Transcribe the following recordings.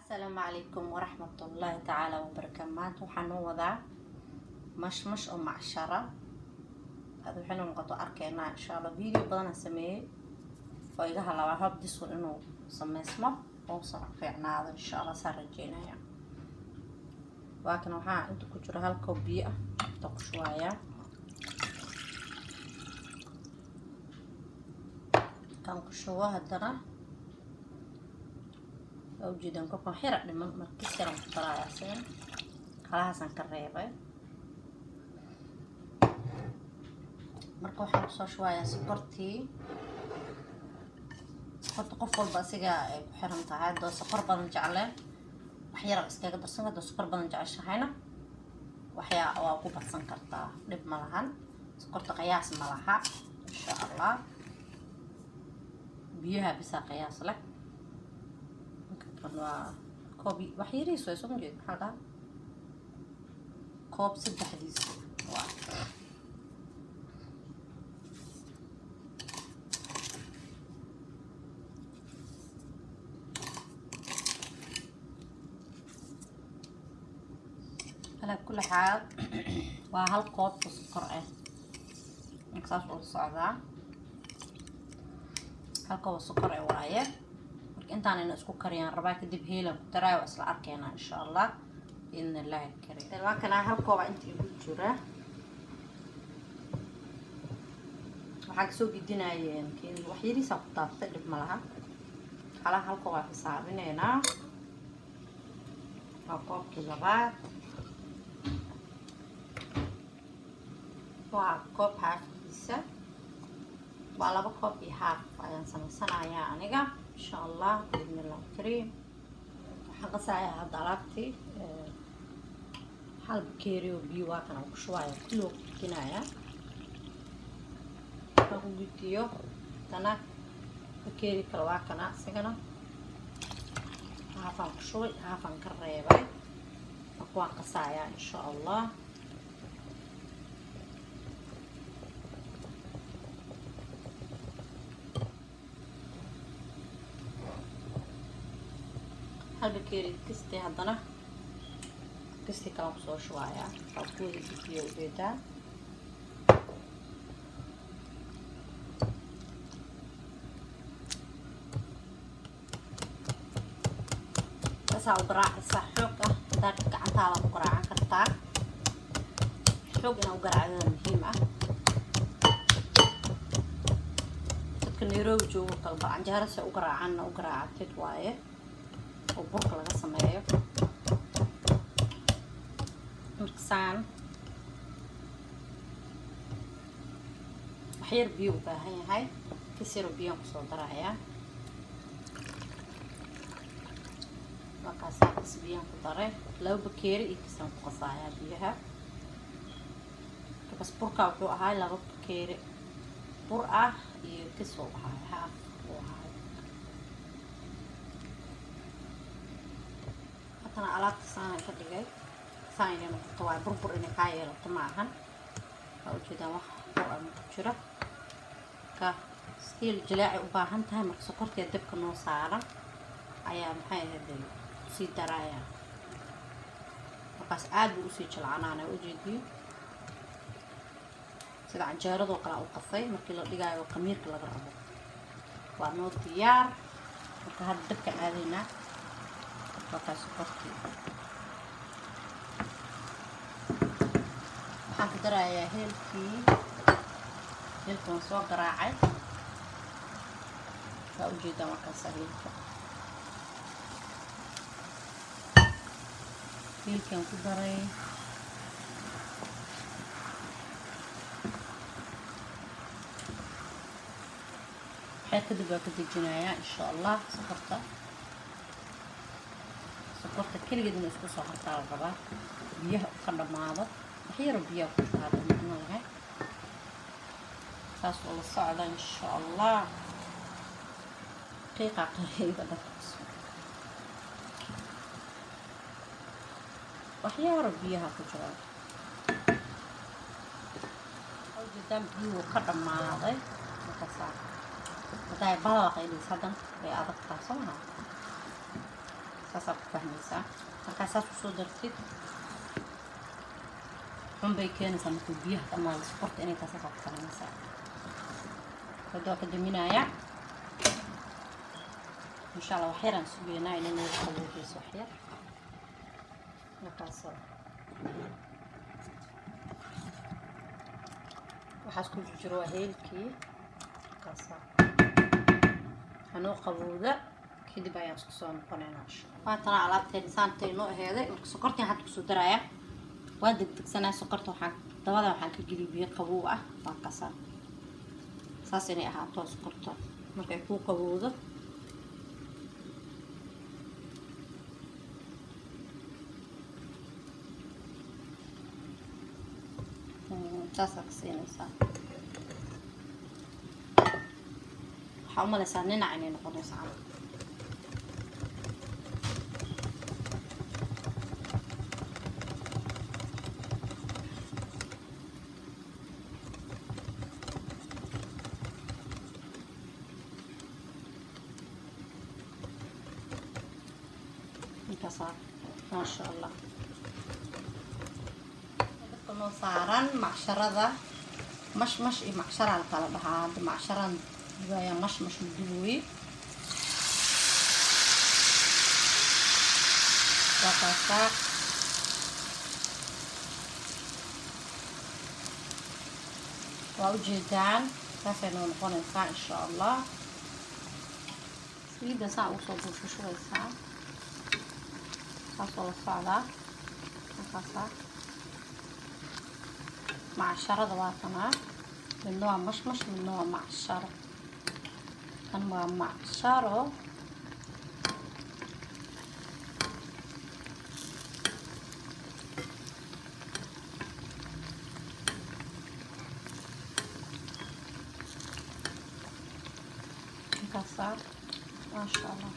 Asalaamu calaykum waraxmatullaahi tacaala wabarakaatu. Maanta waxaan noo wadaa mashmash oo macshara. Hada waxay noo noqoto arkeynaa insha Allah. Video badan aan sameeyey oo iga halaabaa. Hope this one inuu sameysmo oo fiicnaado insha Allah, saan rajeynaya. Waa kan, waxaa inta ku jiro hal koob biyo ah, inta ku shubayaa. Kan ku shubo haddana waa ujeedaan koobkan xira dhiman, markis yaran ku daraaya isagan, kalahaasaan ka reebay. Marka waxaan kusoo shubayaa sokortii. Sokorta qof walba asiga ay ku xiran tahay. Haddoo sokor badan jecleen, wax yar iskaga darsan. Haddoo sokor badan jeceshahayna, waxyaa waa ku badsan kartaa, dhib ma lahan. Sokorta qiyaas ma laha insha Allah, biyaha bisaa qiyaas leh. Kan waa koob wax yariis way soo jeed, maxaa dhaha, koob saddexdiis waa. Alaa kulli xaal waa hal koob oo sokor ah. Marka saas uu socdaa, hal koob oo sokor ah waaye. Marka intaan ina isku kariyaan rabaa, kadib heelan ku daraayo, waa isla arkeynaa insha Allah biidni illaahi alkariim. Waa kanaa, hal kooba inta igu jira. Waxaan kasoo gedinayeen wax yariisaa ku taabtay, dhib ma laha. Halaha hal koob aa xisaabineynaa. Waa koobkii labaad, waa koob haafkiisa, waa laba koob iyo haaf ayaan samaysanayaa aniga insha Allah biidni illah alkariim. Waxaan qasayaa hadda alaabtii. Hal bakeeri oo biyo waa kana ku shubaya, kulli waa ku gudinayaa. Markaan ku gudiyo, haddana bakeeri kale waa kana, isagana haafaan ku shubay, haafaan ka reebay. Marka waan qasayaa insha Allah. Hal bakeeri kasti, haddana kasti kalaan kusoo shubayaa, waa ku wada gudiyo ujeedaa. Saasaa u garaacaysaa xoog ah. Hadaad gacantaada ku garaacan kartaa, xoog inaa u garaacdada muhiim ah. Dadka Nairobi joogo kalba canjeero se u garaacanna u garaacatid waaye oo burka laga sameeyo. Marka saan waxyar biyo u baahan yahay, kas yaroo biyaan kusoo darayaa. Markaasaa kas biyaan ku daray, laba bakeeri iyo kasaan ku qasayaa biyaha. Bas burka wuxuu ahaa laba bakeeri bur ah iyo kas uu ahaay, haaf uu ahaay. Haddana alaabta saanaan ka dhigay, saan inay noqoto waay, burbur inay kaa yeelato ma ahan. Waa ujeedaan, wax bur ah ku jira. Marka still jileecay u baahan tahay. Marka sokortiya dabka noo saaran ayaa maxay ahayd kusii daraaya, markaas aad buu usii jilcanaana. Ujeediyo sida canjeeradoo kale u qasay markii la dhigaayo khamiirka laga rabo. Waa noo diyaar. Marka hadda dabkaan aadaynaa. Markaa sokortii waxaan ku darayaa heelkii. Heelka waan soo garaacay, waa ujeedaa. Markaasa heelka, heelkaan ku daray. Waxyar kadib waa ka dejinayaa insha Allah. Sokorta, sokorta keligeed inay isku soo hartaa la rabaa, biyaha ka dhammaado. Waxyaro biyaha ku jiro hadda macno lahay, saas oo la socda insha Allah. Qiiqa qariiba dhankaas, waxyaaro biyaha ku jira ujeedaan, biyuhu ka dhammaaday. Markaasaa hadday balalaqa ilis haddan way adag taha, soo maha? Saasaa ku fahmaysaa. Markaa saas usoo dartid, xunbay keenaysaa. Markuu biyaha dhamaado, sokorta inay tahay saasaa ku fahmaysaa. Hadda waa ka daminayaa. Insha Allah wax yaraan sugeynaa inay nooga qaboojeyso wax yar. Markaas waxaas ku jiro waa heelkii. Markaasa hanoo qabowda, kadib ayaan isku soo noqonaynaa insha Allah. Waatana alaabteena saantay noo aheeday. Marka sokortiin hadda kusoo daraaya, waa degdegsanaa. Sokorta waxaan dabada waxaan ka geliy biyo qabow ah. Waa kasaa, saas inay ahaato sokorta markay kuu qabowdo. Saasaa ka siinaysaa. Waxaa u malaysaa ninac inay noqonayso camal. Inkaasaa, maasha Allah, dabka noo saaran macsharada. Mashmash iyo macsharaa la kala dhahaa. Hadda macsharaan dubaaya, mashmash la dubooye. Waa kaasaa. Waa ujeedaan, saasay noo noqonaysaa insha Allah. Saliidda saa ugu soo dulshushubaysaa, saasoo la socdaa. Markaasaa macsharada waa tanaa. Midna waa mashmash, midna waa macsharo. Kan waa macsharo. Markaasaa, maasha Allah.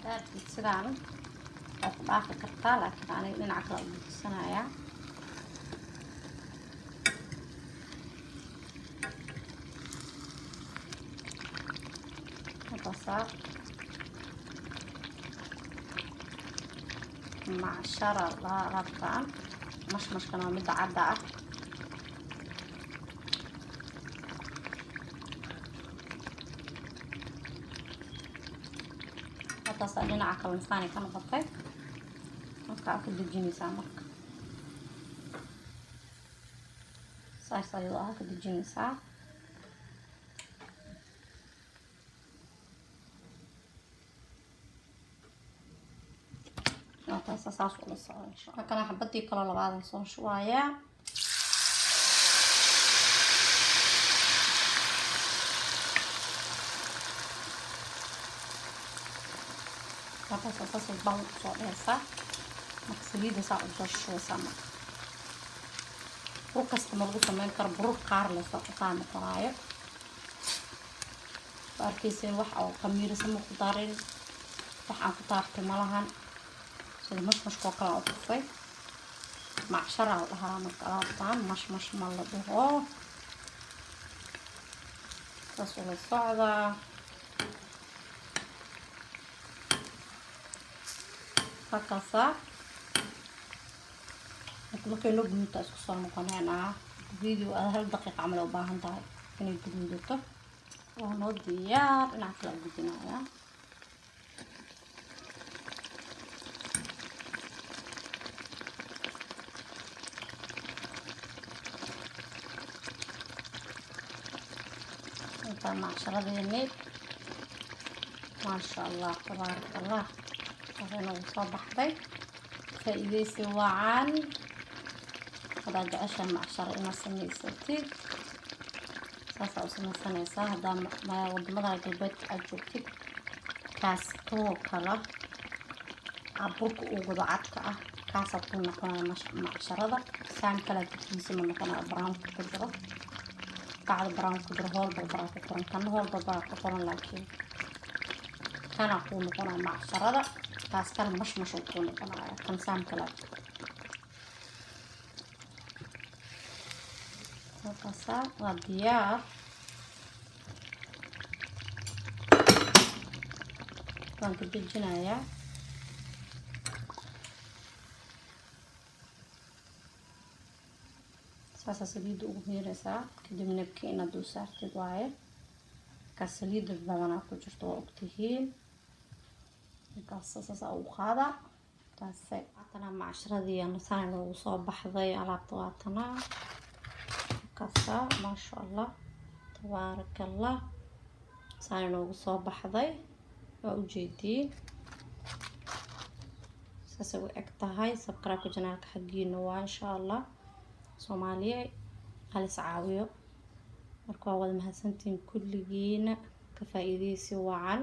Daartiid sidaan waa ku dhaafi kartaa, laakiin aniga dhinaca kale u gudisanayaa. Markaasaa macshara alaabtaan. Mashmashkana waa midda cadda ah. Halkaasaa dhinaca kale misaanay ka noqotay. Markaa ka dejinaysaa, marka saas ayadoo ah ka dejinaysaa. Markaasa saas ula socda insha Allah. Kana xabadii kaloo labaadan soo shubayaa. Markaasa saas baan usoo dhehaysaa. Marka saliidda saa usoo shubaysaa. Marka bur kasta ma lagu sameyn karo, burur qaar lasoo saa noqonaayo. Waa arkayseen, wax oo khamiirisa ma ku darin, wax aan ku taabtay malahan. Sida mashmashkoo kale aan u tufay. Macsharaa la dhahaa marka alaabtaan, mashmash ma la dhaho. Saas ula socdaa. Halkaasaa marka markay noo guduuta isku soo noqoneynaa. Video aad hal daqiiqa camal u baahan tahay inay guduudato. Waa noo diyaar. Dhinaca kale u gudinayaa. Intaa macsharadeeni, maasha Allah, tabaaraka Allah, waxay noogu soo baxday. Faa-iideysi wacan. Haddaad jeceshahay macsharo inaad samaysatid, saasaa u samaysanaysaa. Haddaa wadamada galbeedka aad joogtid, kaas too kala burka uu wado cadka ah, kaasaa ku noqonaya macsharada. Saan kala korkiisa ma noqonaya. Brownka ku jiro, bacda brown ku jiro, hool balbaraa ku qoran. Kana hool balbaraa ku qoran, laakiin kana kuu noqonaya macsharada. Kaas kale mashmash uu kuu noqonaya. Kan saam kale. Halkaasaa waa diyaar. Waan ka dejinayaa. Saasaa saliidda ugu miiraysaa, kadib nebki inaad dul saartid waaye. Markaa saliidda badanaa ku jirto, waa ogtihiin. Markaas saasa ugu qaada. Taase waatana macsharadii saan noogu soo baxday alaabta, waatana markaasa, maasha Allah, tabaaraka Allah, saan noogu soo baxday, waa ujeediin, saasay u eg tahay. Subscribe-ka channelka xaggiina waa, insha Allah. Soomaaliya halis caawiyo. Marka waa wada mahadsantihiin kulligiina, ka faa-iideysi wacan.